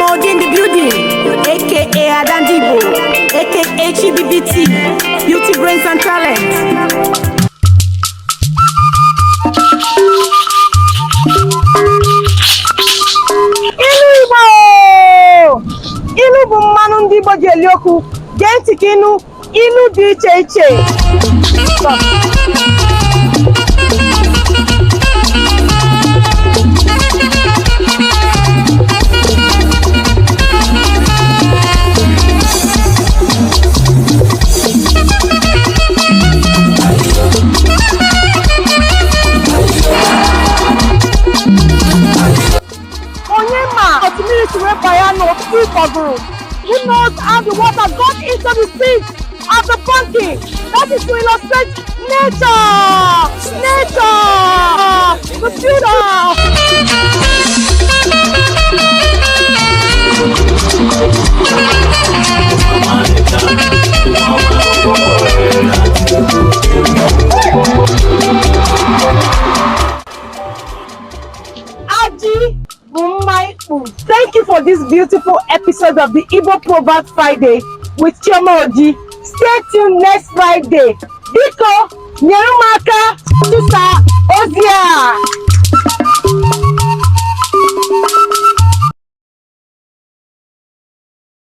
Chioma Odi in the building, aka Adandibo, aka Chibibt, Beauty, Brains and Talent. Ilu Igbo! Ilu bụ mmanụ ndị Igbo ji eli okwu. Gee ntị ka ịnụ ilu dị iche iche. Stop. Onye ma otu mmiri si wee banye n'opi ụgbọgụrụ? Who knows how the water got into the seed of the pumpkin? That is to illustrate nature, nature, the future. Aji bụ mma ikpu. Thank you for this beautiful episode of the Igbo Proverb Friday with Chioma Oji. Stay tuned next Friday. Biko, nyere m aka tụsa ozi a.